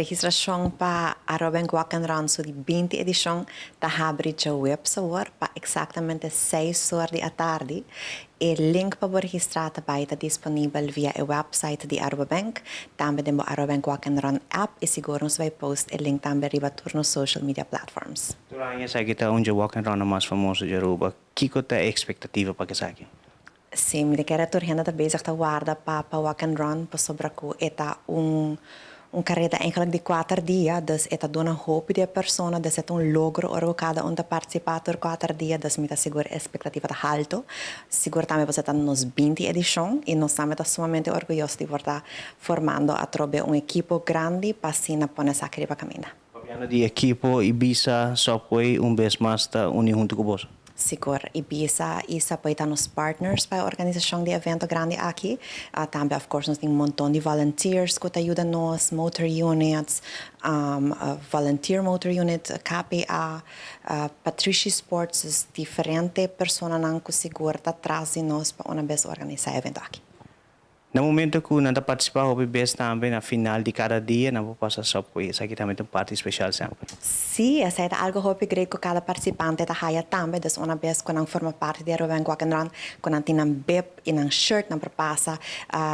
Registracion pa Aruba Walk and Run su di 20 edicion ta habri djaweps awor pa exactamente 6 or di atardi. E link pa registra tambe ta disponibel via e website di Aruba Bank, tambe den Aruba Bank Walk and Run app y sigur nos ta bay post e link tambe riba tur nos social media platforms. Tur aña esaki ta un walk and run mas famoso di Aruba. Kico ta e expectativa pa esaki? Si, mi ta kere tur hende ta bezig ta warda pa walk and run, pasobra cu e ta un careda eigenlijk di 4 dia, dus e ta duna hopi di persona, dus e ta un logro ora cada un ta participa tur 4 dia, dus mi ta sigur expectativa ta halto. Sigur tambe pasobra ta nos 20 edicion y nos tambe ta sumamente orguyoso di ta formando atrobe un ekipo grandi pa asina pone esaki riba caminda. Papiando di ekipo, Ibisa, Subway, un bes mas ta uni hunto cu bo. Sigur, Ibisa y Subway ta nos partners pa e organisacion di evento grandi aki. Tambe, of course, nos tin un monton di volunteers cu ta yuda nos, motor units, volunteer motor unit, KPA, Patrici Sports, diferente personanan cu sigur ta tras di nos pa un bes organisa e evento aki. Na momento cu nan ta participa hopi bes tambe na final di cada dia, nan por pasa Subway. Esaki tambe ta un parti special semper. Si, esey ta algo hopi great cu cada participante ta haya tambe. Dus un bes cu nan forma parti di Aruba Walk and Run, cu nan tin nan bib y nan shirt nan por pasa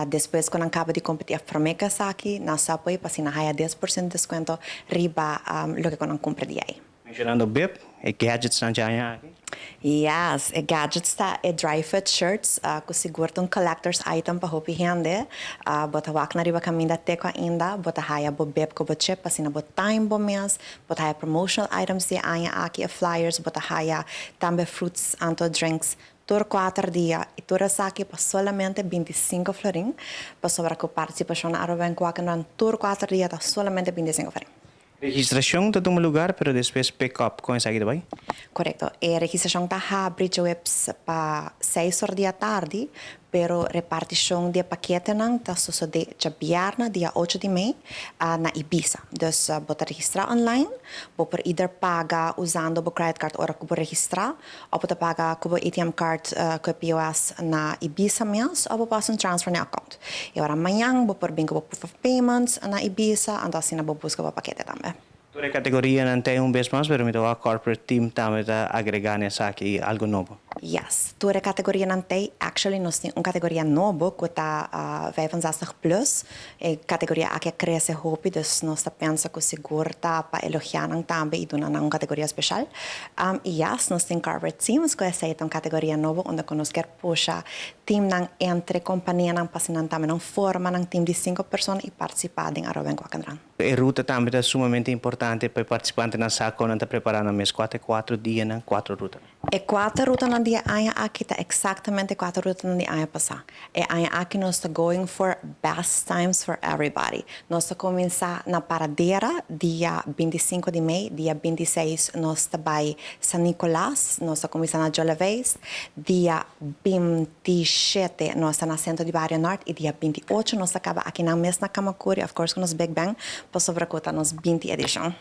despues cu nan caba di competi of prome cu esaki na Subway pa asina haya 10% descuento riba loke cu nan cumpra di ey. Mencionando bib, e gadgets nan ya aki. Yes, e gadgets ta e dry fit shirts, cu sigur un collector's item pa hopi hende. Bo ta wak nan riba caminda te cu ainda, bo ta haya bo bib cu bo chip, asina bo time bo mes, bo ta haya promotional items di aña aki, e flyers, bo ta haya tambe fruits anto drinks tur 4 dia y tur esaki pa solamente 25 florin, pasobra cu participacion na Aruba Walk and Run tur 4 dia ta solamente 25 florin. Registracion ta tuma lugar, pero despues pick up con esaki tambe? Correcto. E registracion ta habri djaweps pa 6 or di atardi, pero reparticion di paketenan ta sucede diabierna, dia 8 di mei, na Ibisa. Dus bo ta registra online, bo por either paga usando bo credit card ora cu bo registra, of bo paga cu bo ATM card cu POS na Ibisa mes, of bo pasa un transfer na account. Y ora mañan bo por bin cu bo proof of payments na Ibisa, anto asina bo busca bo pakete tambe. Tur e categorianan tin un bes mas, pero mi ta corporate team tambe ta agrega esaki algo nobo. Yes, tur e categorianan tin, actually nos tin un categoria nobo cu ta 65 plus. E categoria aki a crece hopi, dus nos ta pensa cu sigur ta pa elogia nan tambe y duna un categoria special. Y yes, nos tin corporate teams, cu esey ta un categoria nobo unda cu nos kier pusha teamnan entre companianan pa asina tambe nan forma nan team di cinco persona y participa den Aruba Walk and Run. E ruta tambe ta sumamente importante pa e participantenan sa con nan ta prepara nan mes 4 4 dia nan cuatro ruta. E cuatro rutanan di aña aki ta exactamente cuatro rutanan di aña pasa. E aña aki nos ta going for best times for everybody. Nos ta cuminsa na Paradera dia 25 di mei, dia 26 nos ta bay San Nicolas, nos ta cuminsa na Jollewees, dia 27 nos ta na Centro di Bario Noord y dia 28 nos ta caba aki na mes na Camacuri, of course, cu nos Big Bang, pasobra cu ta nos 20 edicion.